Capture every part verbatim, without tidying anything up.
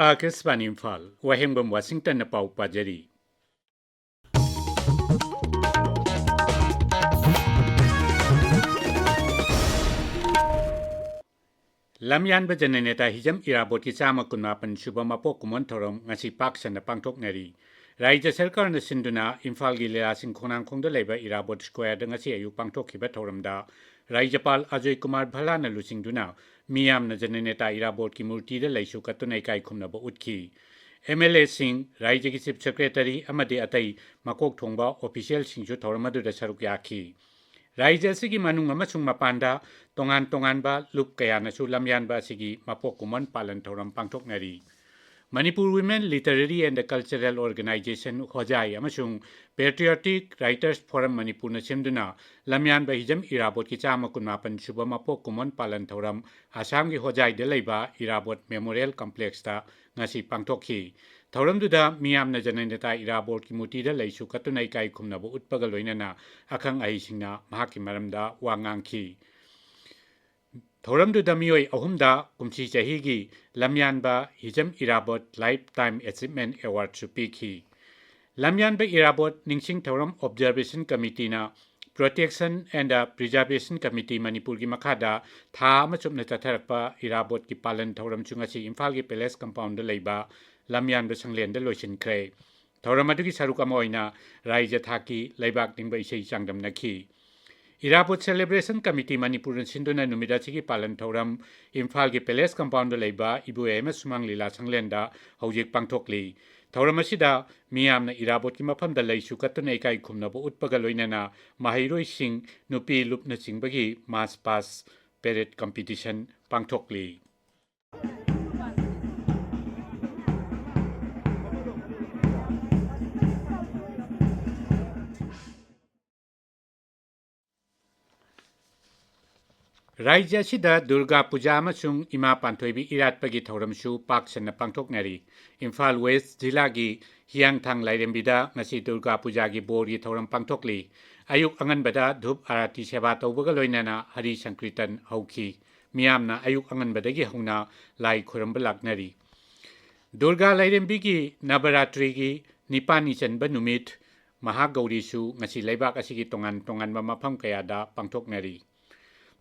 ꯑꯥꯀꯥꯁꯕꯥꯅꯤ ꯏꯝꯐꯥꯜ, ꯋꯥꯍꯦꯡꯕꯝ ꯋꯥꯁꯤꯡꯇꯟꯅ ꯄꯥꯎ ꯄꯥꯖꯔꯤ꯫ ꯂꯝꯌꯥꯟꯕ ꯖꯅꯅꯦꯇꯥ ꯍꯤꯖꯝ ꯏꯔꯥꯕꯣꯠꯀꯤ ꯆꯥꯝꯃ ꯀꯨꯟꯃꯥꯄꯟ ꯁꯨꯕ ꯃꯄꯣꯛ ꯀꯨꯝꯑꯣꯟ ꯊꯧꯔꯝ ꯉꯁꯤ ꯄꯥꯛ ꯁꯟꯅ ꯄꯥꯡꯊꯣꯛꯅꯔꯤ꯫ ꯔꯥꯏꯖ꯭ꯌ ꯁꯔꯀꯥꯔꯅ ꯁꯤꯟꯗꯨꯅ ꯏꯝꯐꯥꯜꯒꯤ ꯂꯤꯂꯥꯁꯤꯡ ꯈꯣꯡꯅꯥꯡꯈꯣꯡꯗ ꯂꯩꯕ ꯏꯔꯥꯕꯣꯠ ꯁ꯭ꯀ꯭ꯋꯥꯔꯗ ꯉꯁꯤ ꯑꯌꯨꯛ ꯄꯥꯡꯊꯣꯛꯈꯤꯕ ꯊꯧꯔꯝꯗ ꯔꯥꯏꯖ꯭ꯌꯄꯥꯜ ꯑꯖꯣꯏ ꯀꯨꯃꯥꯔ ꯚꯜꯂꯥꯅ ꯂꯨꯆꯤꯡꯗꯨꯅ ꯃꯤꯌꯥꯝꯅ ꯖꯅꯅꯦꯇꯥ ꯏꯔꯥꯕꯣꯠꯀꯤ ꯃꯨꯔꯇꯤꯗ ꯂꯩꯁꯨ ꯀꯠꯇꯨꯅ ꯏꯀꯥꯏ ꯈꯨꯝꯅꯕ ꯎꯠꯈꯤ꯫ ꯑꯦꯝ ꯑꯦꯜ ꯑꯦꯁꯤꯡ, ꯔꯥꯏꯖ꯭ꯌꯒꯤ ꯆꯤꯐ ꯁꯦꯀ꯭ꯔꯦꯇꯔꯤ ꯑꯃꯗꯤ ꯑꯇꯩ ꯃꯀꯣꯛ ꯊꯣꯡꯕ ꯑꯣꯐꯤꯁꯤꯌꯦꯜꯁꯤꯡꯁꯨ ꯊꯧꯔꯝ ꯑꯗꯨꯗ ꯁꯔꯨꯛ ꯌꯥꯈꯤ꯫ ꯔꯥꯏꯖ꯭ꯌ ꯑꯁꯤꯒꯤ ꯃꯅꯨꯡ ꯑꯃꯁꯨꯡ ꯃꯄꯥꯟꯗ ꯇꯣꯉꯥꯟ ꯇꯣꯉꯥꯟꯕ ꯂꯨꯞ ꯀꯌꯥꯅꯁꯨ ꯂꯝꯌꯥꯟꯕ ꯑꯁꯤꯒꯤ ꯃꯄꯣꯛ ꯀꯨꯝꯑꯣꯟ ꯄꯥꯂꯟ ꯊꯧꯔꯝ ꯄꯥꯡꯊꯣꯛꯅꯔꯤ꯫ Manipur Women Literary and Cultural Organization, ꯍꯣꯖꯥꯏ, ꯑꯃꯁꯨꯡ Patriotic Writers Forum ꯃꯅꯤꯄꯨꯔꯅ ꯁꯦꯝꯗꯨꯅ ꯂꯝꯌꯥꯟꯕ ꯍꯤꯖꯝ ꯏꯔꯥꯕꯣꯠꯀꯤ ꯆꯥꯝꯃ ꯀꯨꯟꯃꯥꯄꯟ ꯁꯨꯕ ꯃꯄꯣꯛ ꯀꯨꯝꯑꯣꯟ ꯄꯥꯂꯟ ꯊꯧꯔꯝ ꯑꯁꯥꯝꯒꯤ ꯍꯣꯖꯥꯏꯗ ꯂꯩꯕ ꯏꯔꯥꯕꯣꯠ ꯃꯦꯃꯣꯔꯤꯌꯦꯜ ꯀꯝꯄ꯭ꯂꯦꯛꯁꯇ ꯉꯁꯤ ꯄꯥꯡꯊꯣꯛꯈꯤ꯫ ꯊꯧꯔꯝꯗꯨꯗ ꯃꯤꯌꯥꯝꯅ ꯖꯅꯅꯦꯇꯥ ꯏꯔꯥꯕꯣꯠꯀꯤ ꯃꯨꯔꯇꯤꯗ ꯂꯩꯁꯨ ꯀꯠꯇꯨꯅ ꯏꯀꯥꯏ ꯈꯨꯝꯅꯕ ꯎꯠꯄꯒ ꯂꯣꯏꯅꯅ ꯑꯈꯪ ꯑꯍꯩꯁꯤꯡꯅ ꯃꯍꯥꯛꯀꯤ ꯃꯔꯝꯗ ꯋꯥ ꯉꯥꯡꯈꯤ꯫ ꯊꯧꯔꯝꯗꯨꯗ ꯃꯤꯑꯣꯏ ꯑꯍꯨꯝꯗ ꯀꯨꯝꯁꯤ ꯆꯍꯤꯒꯤ ꯂꯝꯌꯥꯟꯕ ꯍꯤꯖꯝ ꯏꯔꯥꯕꯣꯠ Lifetime Achievement Awardꯁꯨ ꯄꯤꯈꯤ꯫ ꯂꯝꯌꯥꯟꯕ ꯏꯔꯥꯕꯣꯠ ꯅꯤꯡꯁꯤꯡ ꯊꯧꯔꯝ Observation Committeeꯅ Protection and Preservation Committee ꯃꯅꯤꯄꯨꯔꯒꯤ ꯃꯈꯥꯗ ꯊꯥ ꯑꯃ ꯆꯨꯞꯅ ꯆꯠꯊꯔꯛꯄ ꯏꯔꯥꯕꯣꯠꯀꯤ ꯄꯥꯂꯟ ꯊꯧꯔꯝꯁꯨ ꯉꯁꯤ ꯏꯝꯐꯥꯜꯒꯤ ꯄꯦꯂꯦꯁ ꯀꯝꯄꯥꯎꯟꯗ ꯂꯩꯕ ꯂꯝꯌꯥꯟꯕ ꯁꯪꯂꯦꯟꯗ ꯂꯣꯏꯁꯤꯟꯈ꯭ꯔꯦ꯫ ꯊꯧꯔꯝ ꯑꯗꯨꯒꯤ ꯁꯔꯨꯛ ꯑꯃ ꯑꯣꯏꯅ ꯔꯥꯏꯖ꯭ꯌ ꯊꯥꯛꯀꯤ ꯂꯩꯕꯥꯛ ꯅꯤꯡꯕ ꯏꯁꯩ ꯆꯥꯡꯗꯝꯅꯈꯤ꯫ ꯏꯔꯥꯕꯣꯠ Celebration Committee ꯃꯅꯤꯄꯨꯔꯅ ꯁꯤꯟꯗꯨꯅ ꯅꯨꯃꯤꯠ ꯑꯁꯤꯒꯤ ꯄꯥꯂꯟ ꯊꯧꯔꯝ ꯏꯝꯐꯥꯜꯒꯤ ꯄꯦꯂꯦꯁ ꯀꯝꯄꯥꯎꯟꯗ ꯂꯩꯕ ꯏꯕꯣꯌꯥꯏꯃ ꯁꯨꯃꯥꯡ ꯂꯤꯂꯥ ꯁꯪꯂꯦꯟꯗ ꯍꯧꯖꯤꯛ ꯄꯥꯡꯊꯣꯛꯂꯤ꯫ ꯊꯧꯔꯝ ꯑꯁꯤꯗ ꯃꯤꯌꯥꯝꯅ ꯏꯔꯥꯕꯣꯠꯀꯤ ꯃꯐꯝꯗ ꯂꯩꯁꯨ ꯀꯠꯇꯨꯅ ꯏꯀꯥꯏ ꯈꯨꯝꯅꯕ ꯎꯠꯄꯒ ꯂꯣꯏꯅꯅ ꯃꯍꯩꯔꯣꯏꯁꯤꯡ, ꯅꯨꯄꯤ ꯂꯨꯞꯅꯆꯤꯡꯕꯒꯤ march past parade competition ꯄꯥꯡꯊꯣꯛꯂꯤ꯫ ꯔꯥꯏꯖ꯭ꯌ ꯑꯁꯤꯗ ꯗꯨꯔꯒꯥ ꯄꯨꯖꯥ ꯑꯃꯁꯨꯡ ꯏꯃꯥ ꯄꯥꯟꯊꯣꯏꯕꯤ ꯏꯔꯥꯠꯄꯒꯤ ꯊꯧꯔꯝꯁꯨ ꯄꯥꯛ ꯁꯟꯅ ꯄꯥꯡꯊꯣꯛꯅꯔꯤ꯫ ꯏꯝꯐꯥꯜ ꯋꯦꯁ꯭ꯠ ꯖꯤꯂꯥꯒꯤ ꯍꯤꯌꯥꯡꯊꯥꯡ ꯂꯥꯏꯔꯦꯝꯕꯤꯗ ꯉꯁꯤ ꯗꯨꯔꯒꯥ ꯄꯨꯖꯥꯒꯤ ꯕꯣꯔꯒꯤ ꯊꯧꯔꯝ ꯄꯥꯡꯊꯣꯛꯂꯤ꯫ ꯑꯌꯨꯛ ꯑꯉꯟꯕꯗ ꯙꯨꯞ ꯑꯥꯔꯇꯤ ꯁꯦꯕꯥ ꯇꯧꯕꯒ ꯂꯣꯏꯅꯅ ꯍꯔꯤ ꯁꯪꯀ꯭ꯔꯤꯇꯟ ꯍꯧꯈꯤ꯫ ꯃꯤꯌꯥꯝꯅ ꯑꯌꯨꯛ ꯑꯉꯟꯕꯗꯒꯤ ꯍꯧꯅ ꯂꯥꯏ ꯈꯨꯔꯨꯝꯕ ꯂꯥꯛꯅꯔꯤ꯫ ꯗꯨꯔꯒꯥ ꯂꯥꯏꯔꯦꯝꯕꯤꯒꯤ ꯅꯕꯔꯥꯇ꯭ꯔꯤꯒꯤ ꯅꯤꯄꯥꯜꯅꯤ ꯆꯟꯕ ꯅꯨꯃꯤꯠ ꯃꯍꯥꯒꯧꯔꯤꯁꯨ ꯉꯁꯤ ꯂꯩꯕꯥꯛ ꯑꯁꯤꯒꯤ ꯇꯣꯉꯥꯟ ꯇꯣꯉꯥꯟꯕ ꯃꯐꯝ ꯀꯌꯥꯗ ꯄꯥꯡꯊꯣꯛꯅꯔꯤ꯫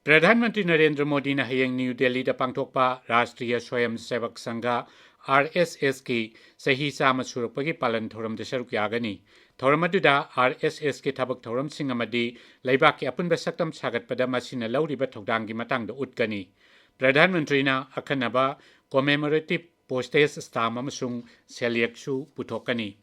ꯄ꯭ꯔꯙꯥꯟ ꯃꯟꯇ꯭ꯔꯤ ꯅꯔꯦꯟꯗ꯭ꯔ ꯃꯣꯗꯤꯅ ꯍꯌꯦꯡ ꯅ꯭ꯌꯨ ꯗꯦꯜꯂꯤꯗ ꯄꯥꯡꯊꯣꯛꯄ ꯔꯥꯁꯇ꯭ꯔꯤꯌ ꯁ꯭ꯋꯌꯝ ꯁꯦꯕꯛ ꯁꯪꯘ, ꯑꯥꯔ ꯑꯦꯁ ꯑꯦꯁꯀꯤ ꯆꯍꯤ ꯆꯥꯝꯃ ꯁꯨꯔꯛꯄꯒꯤ ꯄꯥꯂꯟ ꯊꯧꯔꯝꯗ ꯁꯔꯨꯛ ꯌꯥꯒꯅꯤ꯫ ꯊꯧꯔꯝ ꯑꯗꯨꯗ ꯑꯥꯔ ꯑꯦꯁ ꯑꯦꯁꯀꯤ ꯊꯕꯛ ꯊꯧꯔꯝꯁꯤꯡ ꯑꯃꯗꯤ ꯂꯩꯕꯥꯛꯀꯤ ꯑꯄꯨꯟꯕ ꯁꯛꯇꯝ ꯁꯥꯒꯠꯄꯗ ꯃꯁꯤꯅ ꯂꯧꯔꯤꯕ ꯊꯧꯗꯥꯡꯒꯤ ꯃꯇꯥꯡꯗ ꯎꯠꯀꯅꯤ꯫ ꯄ꯭ꯔꯙꯥꯟ ꯃꯟꯇ꯭ꯔꯤꯅ ꯑꯈꯟꯅꯕ commemorative postage stamp ꯑꯃꯁꯨꯡ ꯁꯦꯜꯌꯦꯛꯁꯨ ꯄꯨꯊꯣꯛꯀꯅꯤ꯫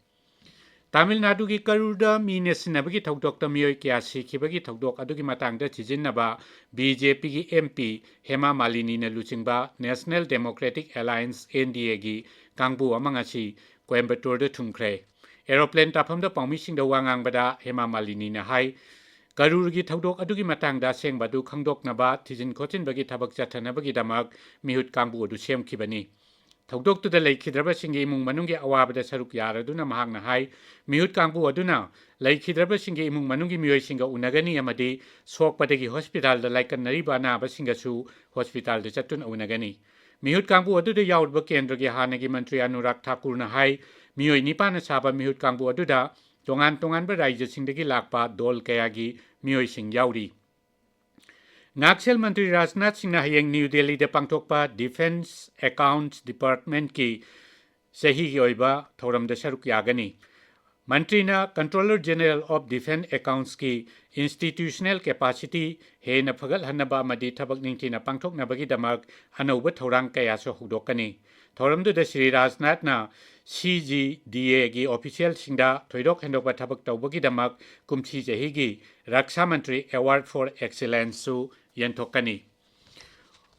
ꯇꯥꯃꯤꯜ ꯅꯥꯗꯨꯒꯤ ꯀꯔꯨꯔꯗ ꯃꯤ ꯅꯦꯠꯁꯤꯟꯅꯕꯒꯤ ꯊꯧꯗꯣꯛꯇ ꯃꯤꯑꯣꯏ ꯀꯌꯥ ꯁꯤꯈꯤꯕꯒꯤ ꯊꯧꯗꯣꯛ ꯑꯗꯨꯒꯤ ꯃꯇꯥꯡꯗ ꯊꯤꯖꯤꯟꯅꯕ ꯕꯤ ꯖꯦ ꯄꯤꯒꯤ ꯑꯦꯝ ꯄꯤ ꯍꯦꯃꯥ ꯃꯥꯂꯤꯅꯤꯅ ꯂꯨꯆꯤꯡꯕ National Democratic Alliance, N D ꯑꯦꯒꯤ ꯀꯥꯡꯕꯨ ꯑꯃ ꯉꯁꯤ ꯀꯣꯏꯝꯕꯇꯣꯔꯗ ꯊꯨꯡꯈ꯭ꯔꯦ꯫ ꯑꯦꯔꯣꯄ꯭ꯂꯦꯟ ꯇꯥꯐꯝꯗ ꯄꯥꯎꯃꯤꯁꯤꯡꯗ ꯋꯥ ꯉꯥꯡꯕꯗ ꯍꯦꯃꯥ ꯃꯥꯂꯤꯅꯤꯅ ꯍꯥꯏ, ꯀꯔꯨꯔꯒꯤ ꯊꯧꯗꯣꯛ ꯑꯗꯨꯒꯤ ꯃꯇꯥꯡꯗ ꯑꯁꯦꯡꯕ ꯑꯗꯨ ꯈꯪꯗꯣꯛꯅꯕ ꯊꯤꯖꯤꯟ ꯈꯣꯠꯆꯤꯟꯕꯒꯤ ꯊꯕꯛ ꯆꯠꯊꯅꯕꯒꯤꯗꯃꯛ ꯃꯤꯍꯨꯠ ꯀꯥꯡꯕꯨ ꯑꯗꯨ ꯁꯦꯝꯈꯤꯕꯅꯤ꯫ ꯊꯧꯗꯣꯛꯇꯨꯗ ꯂꯩꯈꯤꯗ꯭ꯔꯕꯁꯤꯡꯒꯤ ꯏꯃꯨꯡ ꯃꯅꯨꯡꯒꯤ ꯑꯋꯥꯕꯗ ꯁꯔꯨꯛ ꯌꯥꯔꯗꯨꯅ ꯃꯍꯥꯛꯅ ꯍꯥꯏ, ꯃꯤꯍꯨꯠ ꯀꯥꯡꯕꯨ ꯑꯗꯨꯅ ꯂꯩꯈꯤꯗ꯭ꯔꯕꯁꯤꯡꯒꯤ ꯏꯃꯨꯡ ꯃꯅꯨꯡꯒꯤ ꯃꯤꯑꯣꯏꯁꯤꯡꯒ ꯎꯅꯒꯅꯤ ꯑꯃꯗꯤ ꯁꯣꯛꯄꯗꯒꯤ ꯍꯣꯁꯄꯤꯇꯥꯜꯗ ꯂꯥꯏꯀꯠꯅꯔꯤꯕ ꯑꯅꯥꯕꯁꯤꯡꯒꯁꯨ ꯍꯣꯁꯄꯤꯇꯥꯜꯗ ꯆꯠꯇꯨꯅ ꯎꯅꯒꯅꯤ꯫ ꯃꯤꯍꯨꯠ ꯀꯥꯡꯕꯨ ꯑꯗꯨꯗ ꯌꯥꯎꯔꯤꯕ ꯀꯦꯟꯗ꯭ꯔꯒꯤ ꯍꯥꯟꯅꯒꯤ ꯃꯟꯇ꯭ꯔꯤ ꯑꯅꯨꯔꯥꯒ ꯊꯥꯀꯨꯔꯅ ꯍꯥꯏ, ꯃꯤꯑꯣꯏ ꯅꯤꯄꯥꯟꯅ ꯁꯥꯕ ꯃꯤꯍꯨꯠ ꯀꯥꯡꯕꯨ ꯑꯗꯨꯗ ꯇꯣꯉꯥꯟ ꯇꯣꯉꯥꯟꯕ ꯔꯥꯏꯖ꯭ꯌꯁꯤꯡꯗꯒꯤ ꯂꯥꯛꯄ ꯗꯣꯜ ꯀꯌꯥꯒꯤ ꯃꯤꯑꯣꯏꯁꯤꯡ ꯌꯥꯎꯔꯤ꯫ ꯉꯥꯛꯁꯦꯜ ꯃꯟꯇ꯭ꯔꯤ ꯔꯥꯖꯅꯥꯊ ꯁꯤꯡꯅ ꯍꯌꯦꯡ ꯅ꯭ꯌꯨ ꯗꯦꯜꯂꯤꯗ ꯄꯥꯡꯊꯣꯛꯄ Defence Accounts Departmentꯀꯤ ꯆꯍꯤꯒꯤ ꯑꯣꯏꯕ ꯊꯧꯔꯝꯗ ꯁꯔꯨꯛ ꯌꯥꯒꯅꯤ꯫ ꯃꯟꯇ꯭ꯔꯤꯅ Controller General of Defence Accountsꯀꯤ institutional capacity ꯍꯦꯟꯅ ꯐꯒꯠꯍꯟꯅꯕ ꯑꯃꯗꯤ ꯊꯕꯛ ꯅꯤꯡꯊꯤꯅ ꯄꯥꯡꯊꯣꯛꯅꯕꯒꯤꯗꯃꯛ ꯑꯅꯧꯕ ꯊꯧꯔꯥꯡ ꯀꯌꯥꯁꯨ ꯍꯧꯗꯣꯛꯀꯅꯤ꯫ ꯊꯧꯔꯝꯗꯨꯗ ꯁ꯭ꯔꯤ ꯔꯥꯖꯅꯥꯊꯅ ꯁꯤ ꯖꯤ ꯗꯤ ꯑꯦꯒꯤ ꯑꯣꯐꯤꯁꯤꯌꯦꯜꯁꯤꯡꯗ ꯊꯣꯏꯗꯣꯛ ꯍꯦꯟꯗꯣꯛꯄ ꯊꯕꯛ ꯇꯧꯕꯒꯤꯗꯃꯛ ꯀꯨꯝꯁꯤ ꯆꯍꯤꯒꯤ ꯔꯛꯁꯥ ꯃꯟꯇ꯭ꯔꯤ Award for Excellenceꯁꯨ ꯌꯦꯟꯊꯣꯛꯀꯅꯤ꯫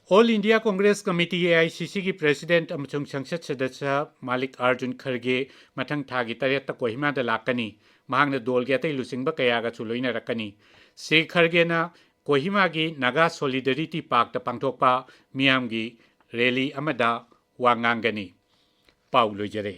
All India Congress Committee, A I C ꯁꯤꯒꯤ president ꯑꯃꯁꯨꯡ ꯁꯪꯁꯠ ꯁꯗꯁ꯭ꯌ ꯃꯥꯂꯤꯛ ꯑꯥꯔꯖꯨꯟ ꯈꯔꯒꯦ ꯃꯊꯪ ꯊꯥꯒꯤ ꯇꯔꯦꯠꯇ ꯀꯣꯍꯤꯃꯥꯗ ꯂꯥꯛꯀꯅꯤ꯫ ꯃꯍꯥꯛꯅ ꯗꯣꯜꯒꯤ ꯑꯇꯩ ꯂꯨꯆꯤꯡꯕ ꯀꯌꯥꯒꯁꯨ ꯂꯣꯏꯅꯔꯛꯀꯅꯤ꯫ ꯁ꯭ꯔꯤ ꯈꯔꯒꯦꯅ ꯀꯣꯍꯤꯃꯥꯒꯤ ꯅꯥꯒꯥ ꯁꯣꯂꯤꯗꯔꯤꯇꯤ ꯄꯥꯔꯛꯇ ꯄꯥꯡꯊꯣꯛꯄ ꯃꯤꯌꯥꯝꯒꯤ ꯔꯦꯂꯤ ꯑꯃꯗ ꯋꯥ ꯉꯥꯡꯒꯅꯤ꯫ ꯄꯥꯎ ꯂꯣꯏꯖꯔꯦ꯫